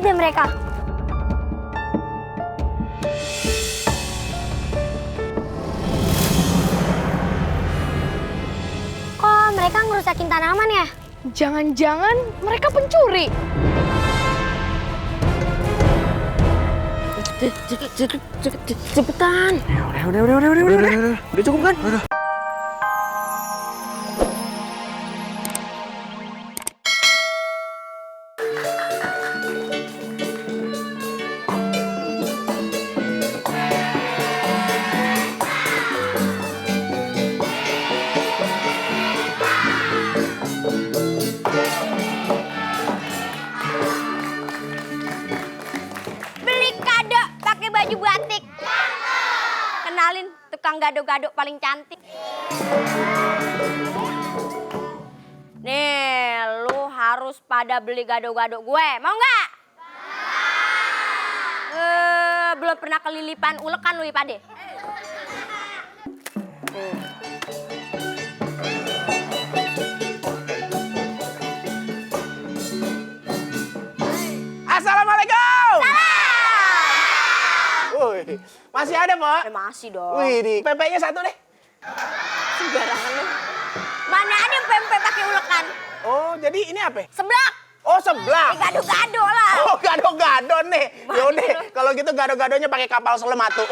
deh mereka. Kok mereka ngerusakin tanaman ya? Jangan-jangan mereka pencuri. Cepetan. Udah cukup kan? Udah. Beli kado pakai baju batik. Kenalin tukang gado-gado paling cantik. Nih, lu harus pada beli gado-gado gue. Mau nggak? Belum pernah kelilipan ulekan lu, Pade. Assalamualaikum. Wih, masih ada, Pak? Masih dong. Wih, di pempeknya satu deh. Sembarangan lu. Mana ada pempek pakai ulekan? Oh, jadi ini apa? Seblak. Oh, sebelah. Gado-gado lah. Oh, gado-gado nih. Yaudah, kalau gitu gado-gadonya pakai kapal selam atuh.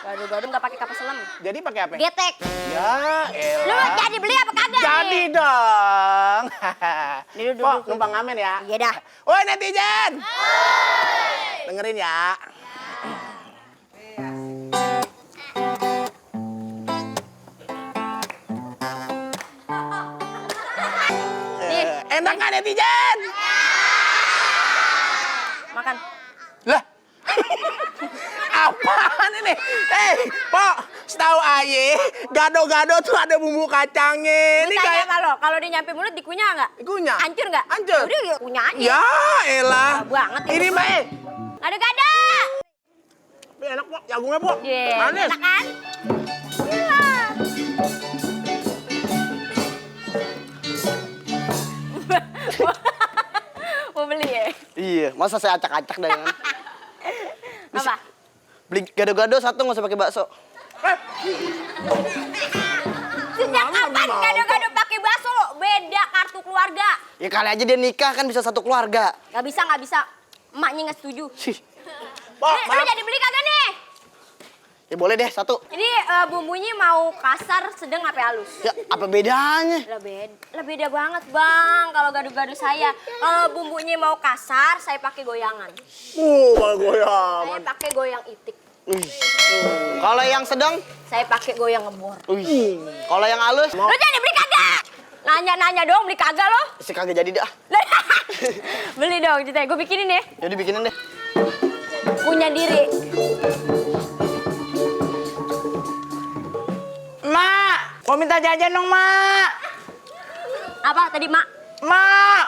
Gado-gado nggak pakai kapal selam. Jadi pakai apa? Getek. Ya, Lu elah. jadi beli apa kagak? Jadi dong. Duduk, Pok, duduk. numpang ngamen ya. Iya dah. Woi netizen. Dengerin ya. Enak nggak netizen? Makan. Lah. Apaan ini? Pok, setahu aye, gado-gado tuh ada bumbu kacangnya. Ini Tanya kayak sama lo, kalau dia nyampe mulut dikunyah nggak? Dikunyah? Hancur nggak? Hancur. Udah yuk, kunyah aja. Ya elah. Lama banget Ini itu. mah Gado-gado. Tapi enak, Pok. Jagungnya, Pok. Iya, Manis. enak kan? Iya. Mau beli ya? Iya, masa saya acak-acak dah kan? Apa? Beli gado-gado satu nggak usah pakai bakso. Sejak kapan gado-gado pakai bakso? Beda kartu keluarga. Ya kali aja dia nikah kan bisa satu keluarga. Gak bisa, gak bisa. Emaknya nggak setuju. Sih. Pok, Lu maaf. jadi beli kagak nih? Ya boleh deh satu. Ini bumbunya mau kasar, sedang, apa halus? Ya apa bedanya? Lah beda banget bang, kalau gado-gado saya. Kalau bumbunya mau kasar, saya pakai goyangan. Malah goyang. Saya pakai goyang itik. Wih. Kalau yang sedang? Saya pakai goyang ngebor. Wih. Kalau yang halus? Lo jadi beli kagak? Nanya-nanya dong, beli kagak lo? Si kagak jadi dah. Beli dong, ceritanya. Gue bikinin ya. Jadi bikinin deh. Punya diri. Mak, mau minta jajan dong, Mak. Apa tadi, Mak? Mak.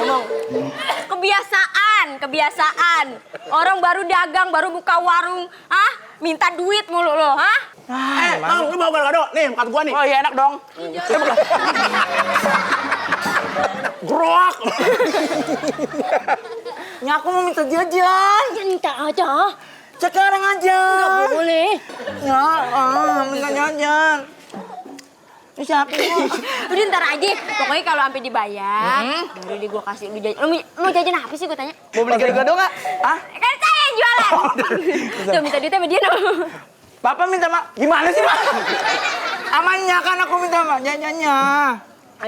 Ngomong. Kebiasaan. Orang baru dagang, baru buka warung. Minta duit mulu lo, Bang, lu mau gado-gado? Nih, makan gua nih. Oh iya enak dong. Grok. Ya aku mau minta jajan. Ya minta aja. Sekarang aja. Nggak boleh. Ya, minta jajan. Ini siapa kok? Udah ntar aja. Pokoknya kalau sampai dibayar, baru deh gue kasih lu jajan. Lu mau jajan apa sih gue tanya? Mau beli gado-gado nggak? Hah? Kan saya yang jualan. Tuh minta duitnya sama dia dong. Bapak minta, Mak. Gimana sih, Mak? Amannya kan aku minta, Mak, jajannya.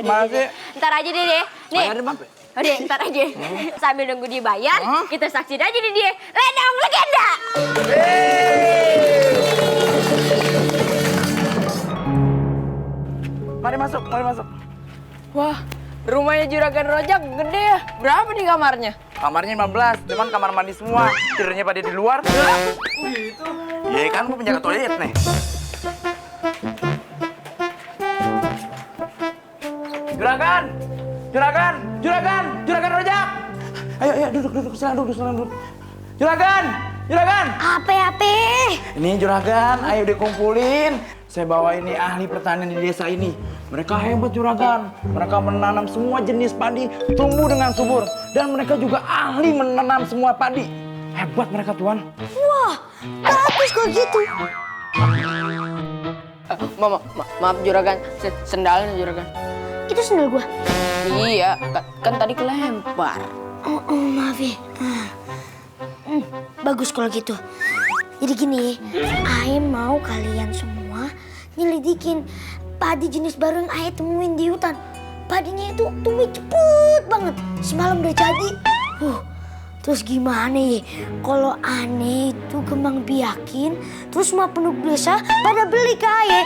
Masih. Ntar aja deh. Nih. Bayar deh, Bang. Udah, ntar aja. Sambil nunggu dia bayar, kita saksiin aja nih dia. Lenong legenda. Mari masuk, mari masuk. Wah, rumahnya Juragan Rojak gede ya. Berapa nih kamarnya? Kamarnya 15, cuman kamar mandi semua. Tidurnya pada di luar. Iya kan, gua penjaga toilet nih. Juragan! Juragan! Juragan! Juragan Rojak! Ayo, ayo, duduk, silakan duduk. Juragan! Juragan! Apa? Ini juragan, ayo dikumpulin. Saya bawa ini ahli pertanian di desa ini. Mereka hebat juragan. Mereka menanam semua jenis padi tumbuh dengan subur. Dan mereka juga ahli menanam semua padi. Hebat mereka tuan. Wah, bagus kalau gitu. Maaf juragan, sendalnya juragan. Itu sendal gua. Iya, kan tadi kelempar. Oh, maaf ya. Bagus kalau gitu. Jadi gini, Ae mau kalian semua nyelidikin padi jenis baru yang Ae temuin di hutan. Padinya itu tumbuh cepet banget. Semalam udah jadi. Terus gimana ya? Kalau aneh itu kembang biakin, terus semua penduduk desa pada beli ke Ae.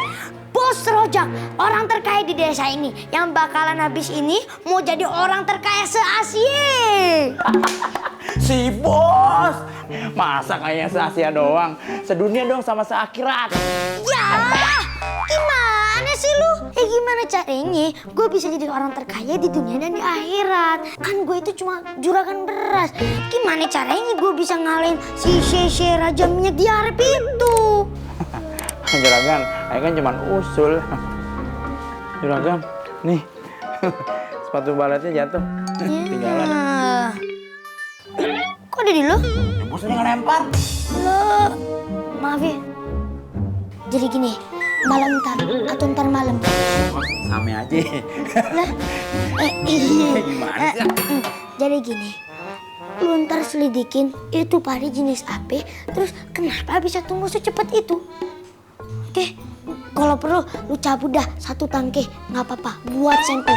Bos Rojak, orang terkaya di desa ini, yang bakalan habis ini mau jadi orang terkaya se-Asia. Si bos. Masa kayaknya se-Asia doang? Sedunia dong sama seakhirat. Ya, gimana sih lu? Gimana caranya gue bisa jadi orang terkaya di dunia dan di akhirat? Kan gue itu cuma juragan beras. Gimana caranya gue bisa ngalahin si Sheshe Raja Minyak di Arab itu? Juragan, Ae kan cuma usul. Juragan, nih. Sepatu baletnya jatuh. Tinggalan. Kok ada di lo? Bosnya ngelempar. Lo, maaf ya. Jadi gini, malam ntar atau ntar malam. Same aja. Lah, Gimana sih? Jadi gini, lu ntar selidikin itu padi jenis apa, terus kenapa bisa tumbuh secepat itu. Oke, kalau perlu lu cabut dah satu tangke, nggak apa-apa, buat sampel.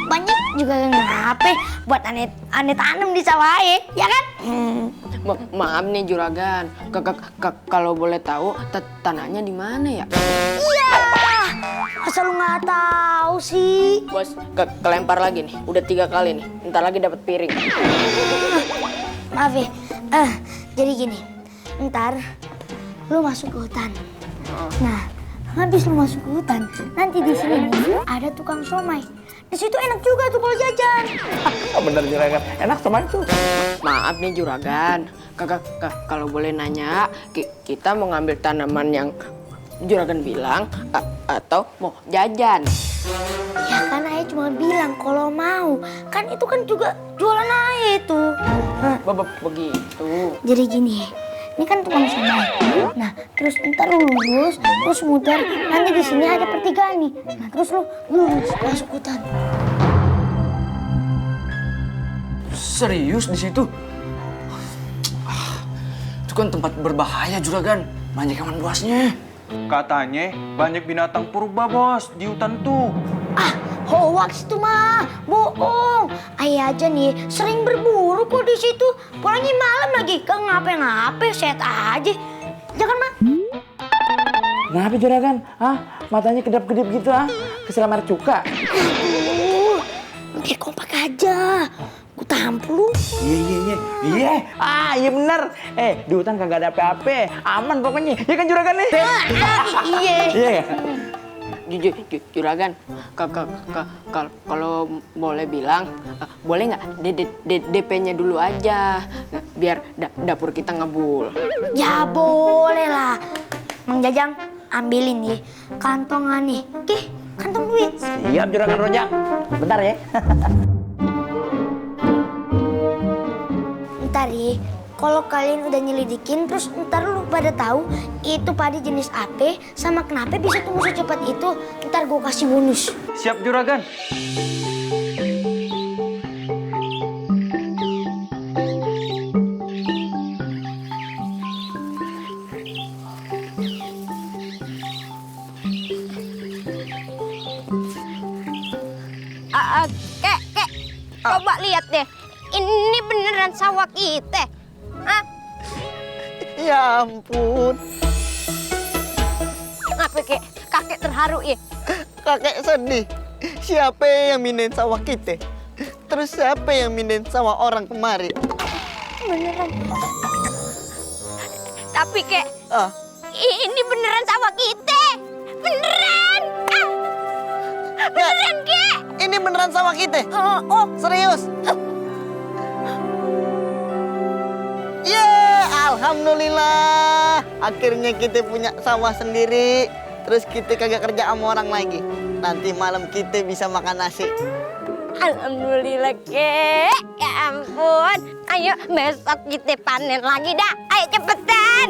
Banyak juga ngapa buat aneh tanam di sawah ya kan? Maaf nih juragan, kalau boleh tahu tanahnya di mana ya? Iya, asal lu nggak tahu sih. Bos, kelempar lagi nih, udah 3 kali nih, ntar lagi dapat piring. Maaf ya, jadi gini, ntar lu masuk ke hutan. Nah, habis lu masuk ke hutan, nanti di sini nih ada tukang somai. Di situ enak juga tuh kalau jajan. Bener juragan, enak sama itu. Maaf nih juragan, kalau boleh nanya, kita mau ngambil tanaman yang juragan bilang atau mau jajan? Ya kan Ayah cuma bilang kalau mau. Kan itu kan juga jualan Ayah itu. Begitu. Jadi gini, ini kan tukang somai. Nah, terus ntar lu lurus, terus muter. Nanti di sini ada pertigaan nih. Nah, terus lu lurus masuk hutan. Serius di situ? Itu kan tempat berbahaya juragan. Banyak hewan buasnya. Katanya banyak binatang purba bos di hutan tuh. Hoax itu mah, bohong. Ayah aja nih sering berburu kok di situ. Pulangnya malam lagi, ke ngapain-ngapain, sehat aja. Jangan mah. Kenapa juragan? Matanya kedap-kedip gitu Kesel merah cuka. Udah kompak aja. Ku tampul lu. Iya. Iya bener. Di hutan kagak ada apa-apa. Aman pokoknya. Ya kan juragan nih? Iya. Iya. Juragan, kalau boleh bilang, boleh nggak DP-nya dulu aja, biar dapur kita ngebul. Ya boleh lah. Mang Jajang, ambilin nih kantongan nih. Oke, kantong duit. Siap juragan Rojak. Bentar ya. Ntar ya, kalau kalian udah nyelidikin, terus ntar lu pada tahu itu padi jenis apa, sama kenapa bisa tumbuh secepat itu, ntar gue kasih bonus. Siap juragan. Kek, coba lihat deh, ini beneran sawah kita. Ya ampun. Apa kek? Kakek terharu ya? Kakek sedih. Siapa yang minen sawah kita? Terus siapa yang minen sawah orang kemarin? Beneran. Tapi kek, ini beneran sawah kita. Beneran. Beneran kek. Ini beneran sawah kita? Oh, serius? Alhamdulillah. Akhirnya kita punya sawah sendiri. Terus kita kagak kerja sama orang lagi. nanti malam kita bisa makan nasi. Alhamdulillah, Kek. Ya ampun. Ayo besok kita panen lagi dah. Ayo cepetan.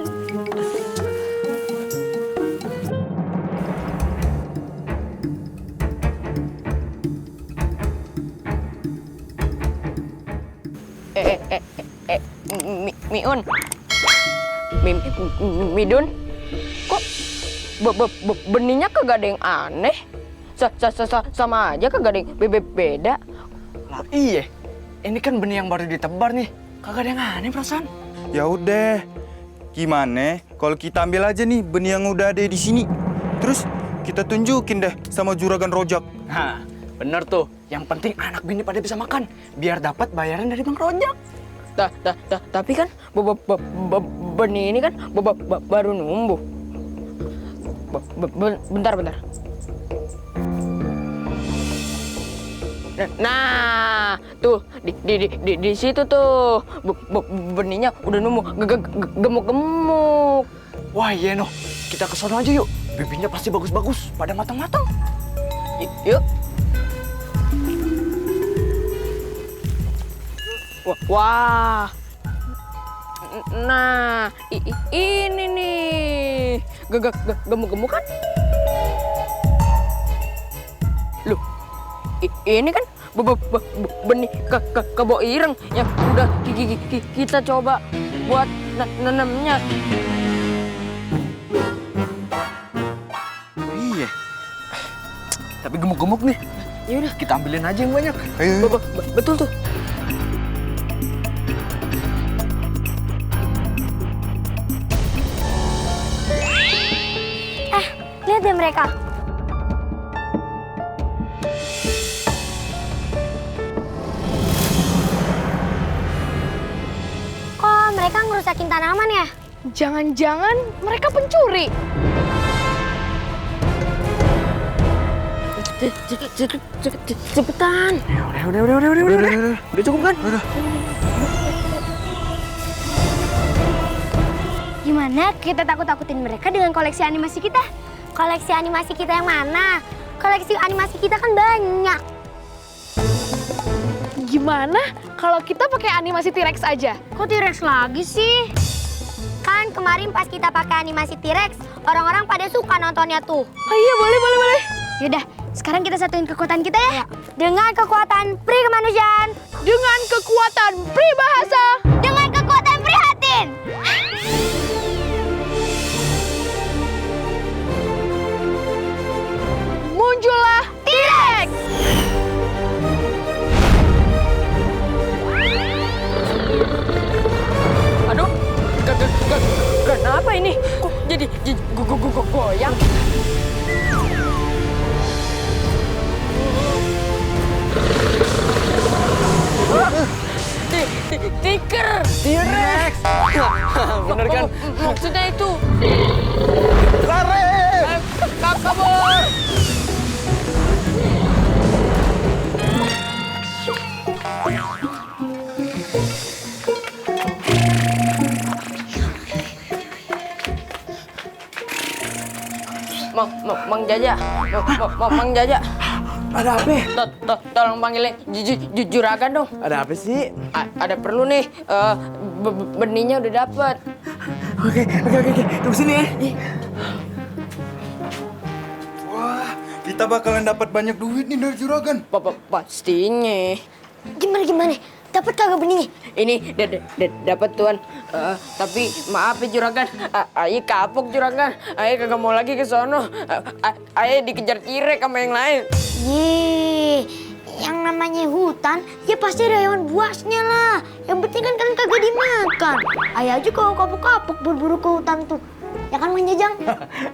Miun. Midun. Kok benihnya kagak ada yang aneh? Sama aja kagak ada yang beda. Lah iya, ini kan benih yang baru ditebar nih. Kagak ada yang aneh perasaan. Ya udah, gimana kalau kita ambil aja nih benih yang udah ada di sini. Terus kita tunjukin deh sama juragan rojak. Nah, bener tuh. Yang penting anak bini pada bisa makan, biar dapat bayaran dari Bang Rojak. Tapi kan benih ini kan baru numbuh. Bentar. Nah, tuh di situ tuh benihnya udah numbuh gemuk-gemuk. Wah iya noh, kita ke sono aja yuk. Bibitnya pasti bagus-bagus, pada matang-matang. Yuk. Wah. Nah, ini nih. Gemuk-gemuk kan? Loh, ini kan benih kebo ireng yang udah kita coba buat nanamnya. Iya. Tapi gemuk-gemuk nih. Ya udah, Kita ambilin aja yang banyak. Ayo. betul tuh. Lihat deh mereka. Kok mereka ngerusakin tanaman ya? Jangan-jangan mereka pencuri. Cepetan. Udah cukup kan? Gimana kita takut-takutin mereka dengan koleksi animasi kita? Koleksi animasi kita yang mana? Koleksi animasi kita kan banyak. Gimana kalau kita pakai animasi T-Rex aja? Kok T-Rex lagi sih? Kan kemarin pas kita pakai animasi T-Rex, orang-orang pada suka nontonnya tuh. Oh iya, boleh. Yaudah, sekarang kita satuin kekuatan kita ya. Dengan kekuatan pri kemanusiaan. Dengan kekuatan pribahasa. Dengan kekuatan prihatin. Muncullah T-Rex. Aduh, kenapa ini? Kok jadi goyang? Tiker! T-Rex. Bener kan? Maksudnya itu. Lari! Kabur! Mang Jaja, Mang Jaja, Ada apa? tolong panggilin juragan dong. Ada apa sih? Ada perlu nih, benihnya udah dapet. Oke. Tunggu sini ya. Wah, kita bakalan dapat banyak duit nih dari juragan. Pastinya. Gimana? Dapat kagak benihnya? Ini dapat tuan. Tapi maaf ya juragan, Aye kapok juragan. Aye kagak mau lagi ke sono. Aye dikejar T-Rex sama yang lain. Ye, yang namanya hutan, ya pasti ada hewan buasnya lah. Yang penting kan kalian kagak dimakan. Ayah aja kalau kapok-kapok berburu ke hutan tuh. Ya kan Mang Jajang?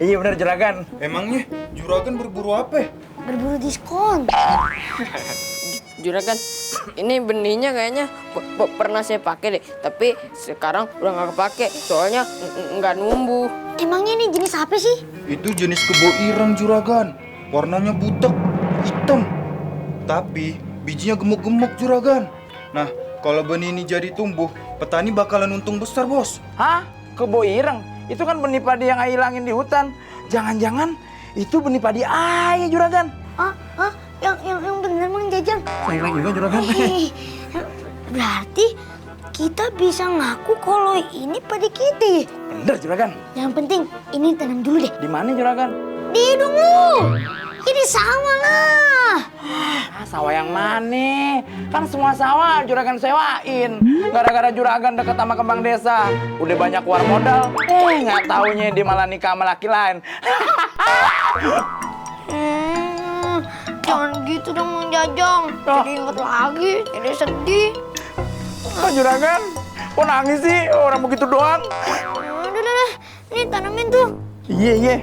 Iya bener juragan. Emangnya juragan berburu apa? Berburu diskon. Juragan, ini benihnya kayaknya pernah saya pakai deh. Tapi sekarang udah nggak kepake, soalnya nggak numbuh. Emangnya ini jenis apa sih? Itu jenis kebo ireng juragan. Warnanya butek, hitam. Tapi bijinya gemuk-gemuk juragan. Nah, kalau benih ini jadi tumbuh, petani bakalan untung besar, Bos. Hah? Kebo ireng? Itu kan benih padi yang Aye hilangin di hutan. Jangan-jangan itu benih padi Aye juragan. Yang bener Mang Jajang. Saya juga juragan. Berarti kita bisa ngaku kalau ini padi kita. Bener juragan. Yang penting ini tanam dulu deh. Di mana juragan? Di hidung lu. Ini sawah lah. Sawah yang mana? Kan semua sawah juragan sewain. Gara-gara juragan deket sama kembang desa. Udah banyak keluar modal. Nggak taunya dia malah nikah sama laki lain. Jangan gitu dong Mang Jajang. Jadi inget lagi, jadi sedih. Juragan, kok nangis sih? Orang begitu doang. Udah. Ini tanamin tuh. Iya.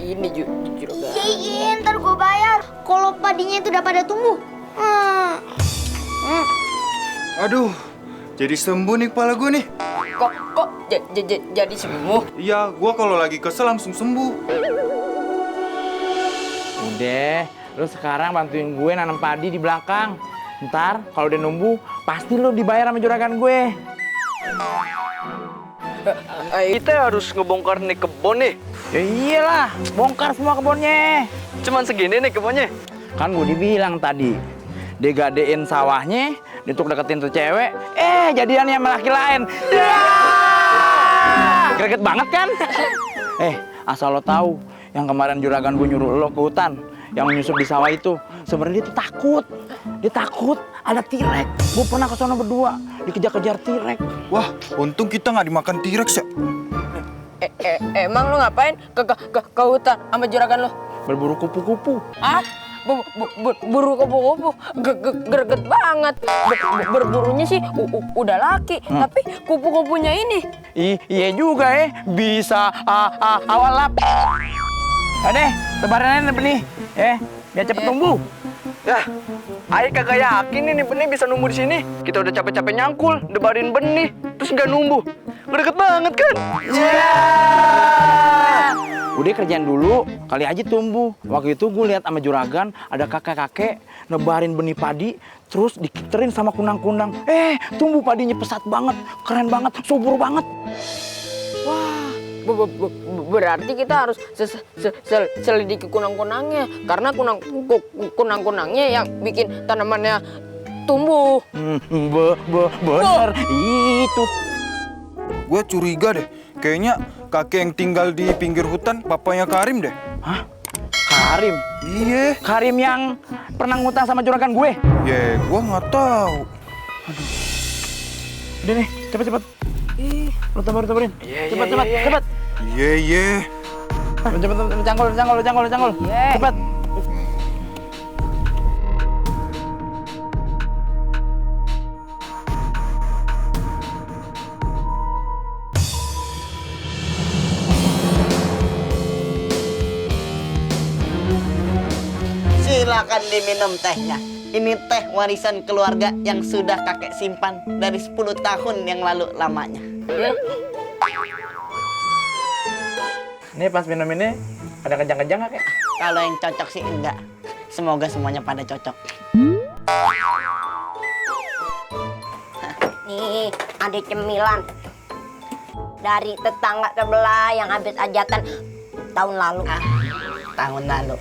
Ini juragan. Iya, ntar gue bayar. Kalau padinya itu udah pada tumbuh. Aduh, jadi sembuh nih kepala gue nih. Kok jadi sembuh? Iya, gue kalau lagi kesel langsung sembuh. Udah, lu sekarang bantuin gue nanam padi di belakang. Ntar kalau udah numbuh, pasti lu dibayar sama juragan gue. Kita harus ngebongkar nih kebun nih. Ya iyalah, bongkar semua kebunnya. Cuman segini nih kebunnya. Kan gue dibilang tadi, digadein sawahnya, untuk deketin tuh cewek, jadiannya sama laki lain. Greget banget kan? Asal lo tahu, yang kemarin juragan gue nyuruh lo ke hutan, yang menyusup di sawah itu, sebenarnya dia tuh takut. Dia takut ada T-Rex. Gue pernah ke sana berdua, dikejar-kejar T-Rex. Wah, untung kita nggak dimakan T-Rex ya. Emang lo ngapain ke hutan sama juragan lo? Berburu kupu-kupu. Ah? Buru kupu-kupu, greget banget. Berburunya sih udah laki, tapi kupu-kupunya ini. Iya juga bisa awal lap. Deh, tebaran benih, biar cepet tumbuh. Ya, Ayo kagak yakin nih benih bisa numbuh di sini. Kita udah capek-capek nyangkul, debarin benih, terus nggak numbuh. Deket banget kan? Udah kerjaan dulu, kali aja tumbuh. Waktu itu gue lihat sama juragan, ada kakek-kakek nebarin benih padi, terus dikiterin sama kunang-kunang. Tumbuh padinya pesat banget, keren banget, subur banget. Wah, berarti kita harus selidiki kunang-kunangnya. Karena kunang-kunangnya yang bikin tanamannya tumbuh. Bener, itu. Gue curiga deh, kayaknya kakek yang tinggal di pinggir hutan, papanya Karim deh. Hah? Karim? Iya. Karim yang pernah ngutang sama juragan gue? Ya, gue nggak tahu. Aduh. Udah nih, cepet-cepet. Lu tabarin. Cepet. Iya. Cepet, cangkul. Cepet. Silakan diminum tehnya. Ini teh warisan keluarga yang sudah kakek simpan dari 10 tahun yang lalu lamanya. Nih pas minum ini, ada kejang-kejang nggak, Kek? Kalau yang cocok sih enggak. Semoga semuanya pada cocok. Nih, ada cemilan dari tetangga sebelah yang habis hajatan tahun lalu. Tahun lalu.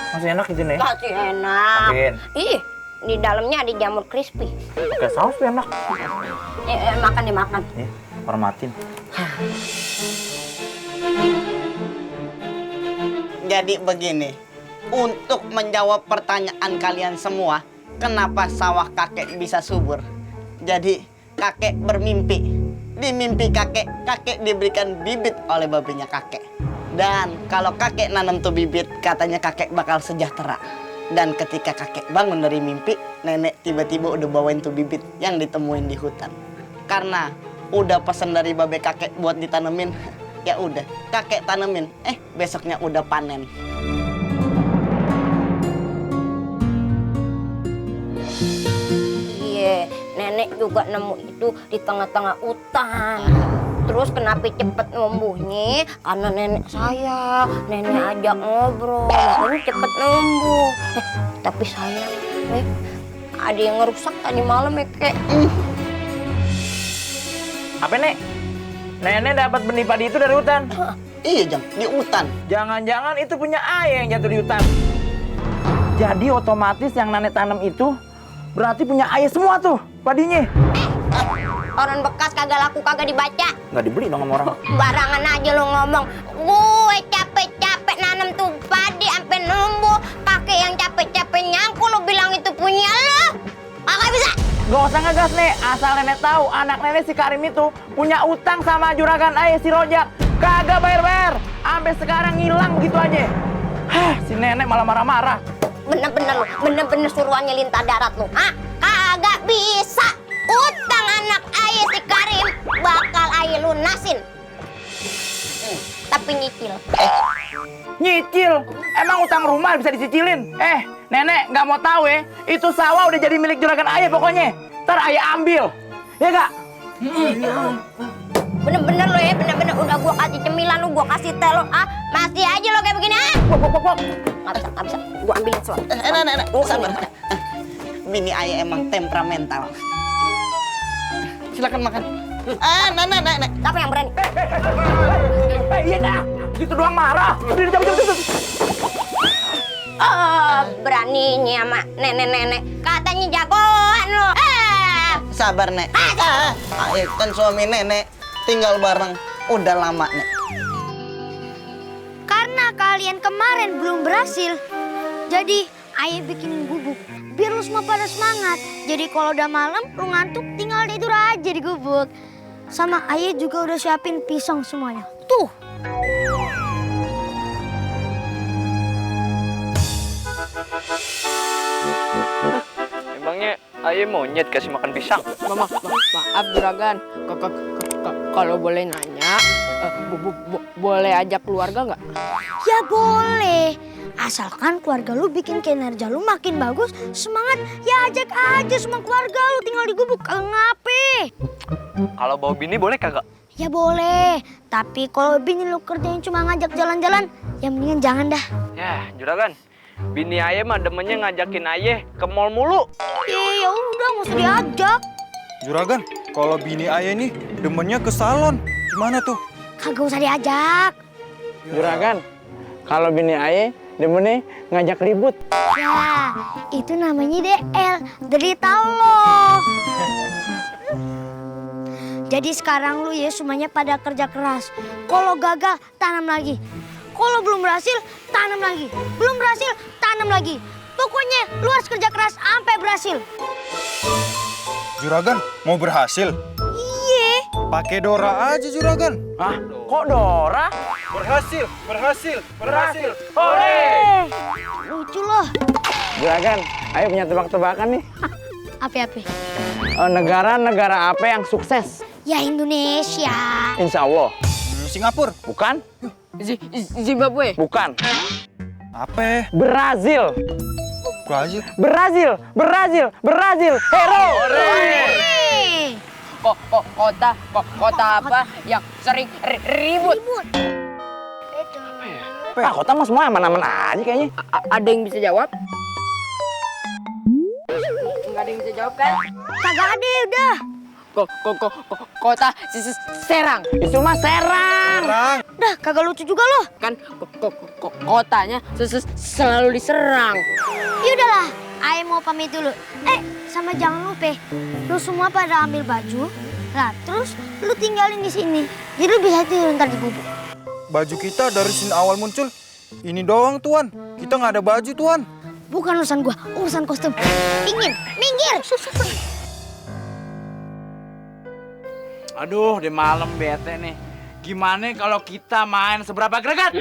Masih enak gitu nih? Masih enak. Makin. Ih, di dalamnya ada jamur crispy. Pakai saus tuh enak. Makan dimakan. Nih, hormatin. Jadi begini, untuk menjawab pertanyaan kalian semua, kenapa sawah kakek bisa subur? Jadi kakek bermimpi. Di mimpi kakek diberikan bibit oleh babinya kakek. Dan kalau kakek nanam tuh bibit, katanya kakek bakal sejahtera. Dan ketika kakek bangun dari mimpi, nenek tiba-tiba udah bawain tuh bibit yang ditemuin di hutan. Karena udah pesan dari babe kakek buat ditanemin, ya udah kakek tanemin. Besoknya udah panen. Iya, nenek juga nemu itu di tengah-tengah hutan. Terus kenapa cepet numbuhnya? Karena nenek saya, nenek ajak ngobrol, makanya cepet numbuh. Tapi sayang, ada yang ngerusak tadi malam ya, Kek. Apa, Nek? nenek dapat benih padi itu dari hutan. Iya, Jang, di hutan. Jangan-jangan itu punya ayah yang jatuh di hutan. Jadi otomatis yang nenek tanam itu berarti punya ayah semua tuh padinya. Orang bekas kagak laku kagak dibaca. Nggak dibeli dong sama orang. Barangan aja lo ngomong. Gue capek-capek nanam tuh padi sampai numbuh. Kakek yang capek-capek nyangkul lo bilang itu punya lo. Kagak bisa. Gak usah ngegas, Nek. Asal nenek tahu anak nenek si Karim itu punya utang sama juragan ayah si Rojak. Kagak bayar-bayar. Sampai sekarang ngilang gitu aja. Hah, si nenek malah marah-marah. Bener-bener suruhannya lintah darat lo. Hah? Kagak bisa. Utang anak ayah si Karim bakal ayah lunasin. Tapi nyicil. Nyicil? Emang utang rumah bisa dicicilin? Nenek nggak mau tahu ya. Itu sawah udah jadi milik juragan ayah pokoknya. Ntar ayah ambil. Ya gak? Bener-bener lo ya, bener-bener udah gua kasih cemilan lo, gua kasih teh lo. Ah, masih aja lo kayak begini, ah? Pok. Nggak bisa. Gua ambilin semua. Nenek, sabar. Bini ayah emang temperamental. Silakan makan. Nenek. Siapa yang berani? Iya dah. Gitu doang marah. Udah cabut. Beraninya sama nenek-nenek. Katanya jagoan lo. Sabar, Nek. Ayah kan suami nenek tinggal bareng udah lama, Nek. Karena kalian kemarin belum berhasil, jadi ayah bikinin gubuk. Biar lu semua pada semangat. Jadi kalau udah malam, lu ngantuk tinggal tidur aja di gubuk. Sama ayah juga udah siapin pisang semuanya. Tuh. Emangnya ayah monyet kasih makan pisang? Maaf juragan, kalau boleh nanya, boleh ajak keluarga nggak? Ya boleh. Asalkan keluarga lu bikin kinerja lu makin bagus, semangat, ya ajak aja semua keluarga lu tinggal di gubuk, kagak ngape. Kalau bawa bini boleh kagak? Ya boleh, tapi kalau bini lu kerjain cuma ngajak jalan-jalan, ya mendingan jangan dah. Ya, juragan. Bini ayah mah demennya ngajakin ayah ke mall mulu. Ya udah, nggak usah diajak. Juragan, kalau bini ayah nih demennya ke salon. Gimana tuh? Kagak usah diajak. Juragan, kalau bini ayah demennya ngajak ribut. Ya, itu namanya DL, derita lo. Jadi sekarang lu ya semuanya pada kerja keras. Kalau gagal, tanam lagi. Kalau belum berhasil, tanam lagi. Belum berhasil, tanam lagi. Pokoknya lu harus kerja keras sampai berhasil. Juragan, mau berhasil? Iya. Pakai Dora aja, Juragan. Hah? Kok Dora? Berhasil. Hore! Lucu loh. Juragan, ayo punya tebak-tebakan nih. Apa-apa? Negara apa yang sukses? Ya Indonesia. Insya Allah. Singapura. Bukan? Zimbabwe. Bukan. Apa? Brazil. Brazil. Hero! Kota apa yang sering ribut? Kota mah semua aman-aman aja kayaknya. Ada yang bisa jawab? Nggak ada yang bisa jawab kan? Kagak ada udah. Kota Serang. Itu mah Serang. Dah kagak lucu juga loh. Kan kotanya selalu diserang. Ya udahlah, Ayah mau pamit dulu. Sama jangan lupa, lu semua pada ambil baju. Nah, terus lu tinggalin di sini. Jadi lu bisa tidur ntar di gubuk. Baju kita dari scene awal muncul ini doang, Tuan. Kita nggak ada baju, Tuan. Bukan urusan gua, urusan kostum. Dingin, minggir. Aduh, di malam bete nih. Gimana kalau kita main seberapa greget?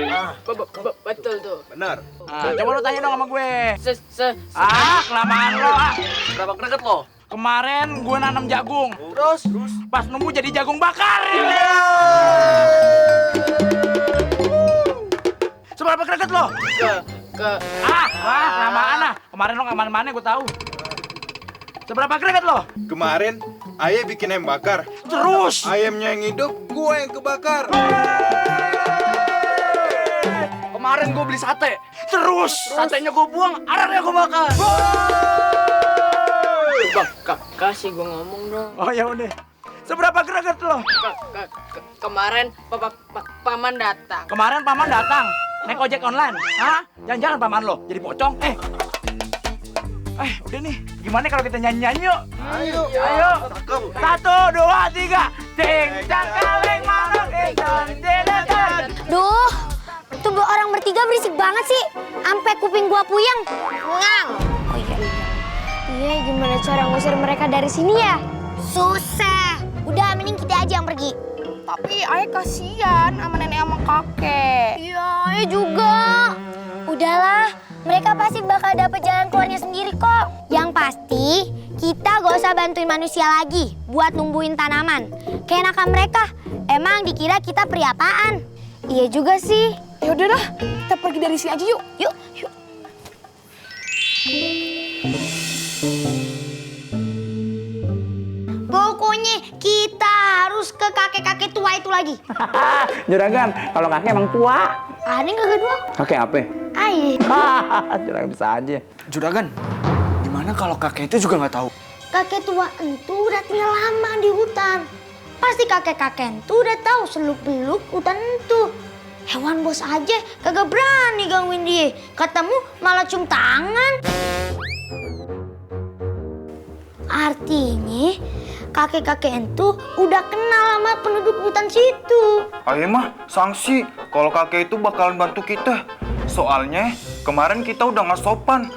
Betul tuh. Benar. Coba lu tanya dong sama gue. Kelamaan lo. Berapa greget lo? Kemarin gue nanam jagung. Terus pas nunggu jadi jagung bakar. Seberapa greget lo? Kelamaan lah. Kemarin lo nggak mana-mana gue tahu. Seberapa greget lo? Kemarin ayah bikin ayam bakar. Terus Ayamnya yang hidup, gue yang kebakar. kemarin gue beli sate. Terus satenya gue buang, ararnya gue bakar. Bang, kasih gue ngomong dong. Oh ya udah. Seberapa greget lo? Kemarin paman datang. Kemarin paman datang, naik ojek online. Hah? Jangan-jangan paman lo jadi pocong. Udah nih, gimana kalau kita nyanyi-nyanyi yuk? Ayo. 1, 2, 3. Cing cang kaleng manuk ikan jenetan. Duh, tuh orang bertiga berisik banget sih. Sampai kuping gua puyeng. Ngang. Oh iya. Iya, gimana cara ngusir mereka dari sini ya? Susah. Udah, mending kita aja yang pergi. Tapi ayah kasihan sama nenek sama kakek. Iya, ayah juga. Udahlah, mereka pasti bakal dapet jalan keluarnya sendiri kok. Yang pasti, kita gak usah bantuin manusia lagi buat numbuhin tanaman. Kayak enakan mereka, emang dikira kita peri apaan? Iya juga sih. Ya udah dah, kita pergi dari sini aja yuk. Yuk. Pokoknya kita harus ke kakek-kakek tua itu lagi. Juragan, kalau kakek emang tua. Aneh kagak dua. Kakek apa? Ayo. Juragan bisa aja. Juragan, gimana kalau kakek itu juga nggak tahu? Kakek tua itu udah tinggal lama di hutan. Pasti kakek-kakek itu udah tahu seluk-beluk hutan itu. Hewan bos aja kagak berani gangguin dia. Katamu malah cium tangan. Artinya kakek-kakek itu udah kenal sama penduduk hutan situ. Ayo mah, sanksi kalau kakek itu bakalan bantu kita. Soalnya kemarin kita udah nggak sopan